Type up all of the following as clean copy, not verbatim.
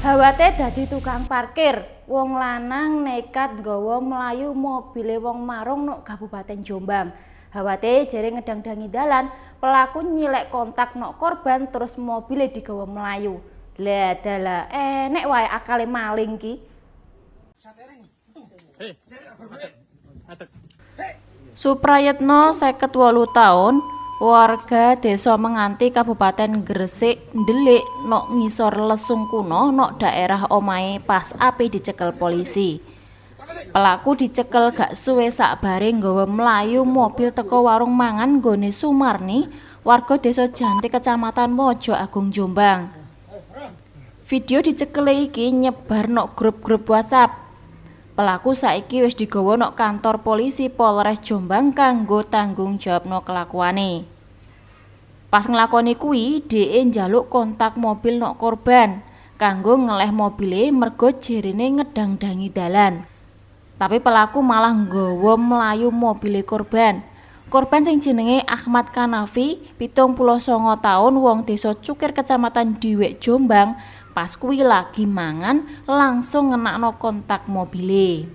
Hawate dadi tukang parkir, wong lanang nekat nggawa mlayu mobile wong marung nok Kabupaten Jombang. Hawate jere ngedangdangi dalan, pelaku nyilek kontak nok korban terus mobile digawa mlayu. Lah dalah, enek wae akale maling ki. Suprayitno 58 taun, warga Desa Menganti Kabupaten Gresik ndelik nok ngisor lesung kuno nok daerah omahe pas ape dicekel polisi. Pelaku dicekel gak suwe sakbare nggawa mlayu mobil teko warung mangan nggone Sumarni, warga Desa Jantik Kecamatan Mojo Agung Jombang. Video dicekele iki nyebar nok grup-grup WhatsApp. Pelaku saiki wis digawa nok kantor polisi Polres Jombang kanggo tanggung jawabno kelakuane. Pas nglakoni kuwi, dheke njaluk kontak mobil nok korban kanggo ngeleh mobile mergo jerene ngedangdangi dalan. Tapi pelaku malah nggawa mlayu mobile korban. Korban sing jenenge Ahmad Kanafi, 79 taun, wong Desa Cukir Kecamatan Diwek Jombang, pas kuwi lagi mangan langsung ngenakno kontak mobile.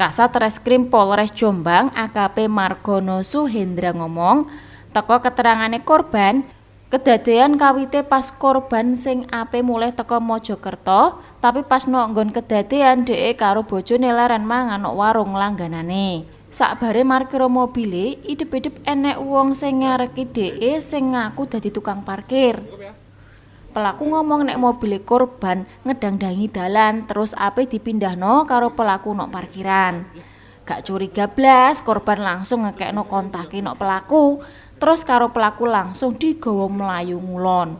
Kasat Reskrim Polres Jombang AKP Margono Suhendra ngomong, teko keterangane korban, kedadean kawite pas korban sing ape mulih teko Mojokerto, tapi pas nok nggon kedadean dheke karo bojone leren mangan nok warung langganane. Sakbare markir mobile, idep-idep enek wong sing ngareki dheke sing ngaku dadi tukang parkir. Pelaku ngomong nek mobile korban ngedangdangi dalan terus ape dipindahno karo pelaku nok parkiran. Gak curiga blas, korban langsung ngekekno kontake nok pelaku, terus karo pelaku langsung digawa mlayu ngulon.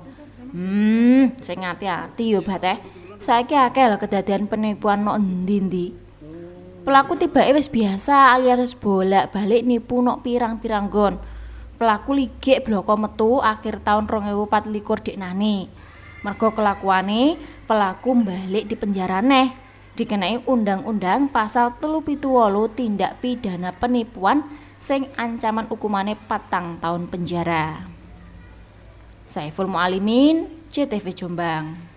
Sing ati-ati yo bateh. Saiki akeh lho kedadean penipuan nok endi-endi. Pelaku tibake wis biasa alias wis bolak-balik nipu nok pirang-pirang nggon. Pelaku ligek bloko metu akhir tahun 2024 deknane. Mergo kelakuane, pelaku balik di penjara neh. Dikenai undang-undang pasal 378 tindak pidana penipuan sing ancaman hukumane 4 tahun penjara. Saiful Mualimin, JTV Jombang.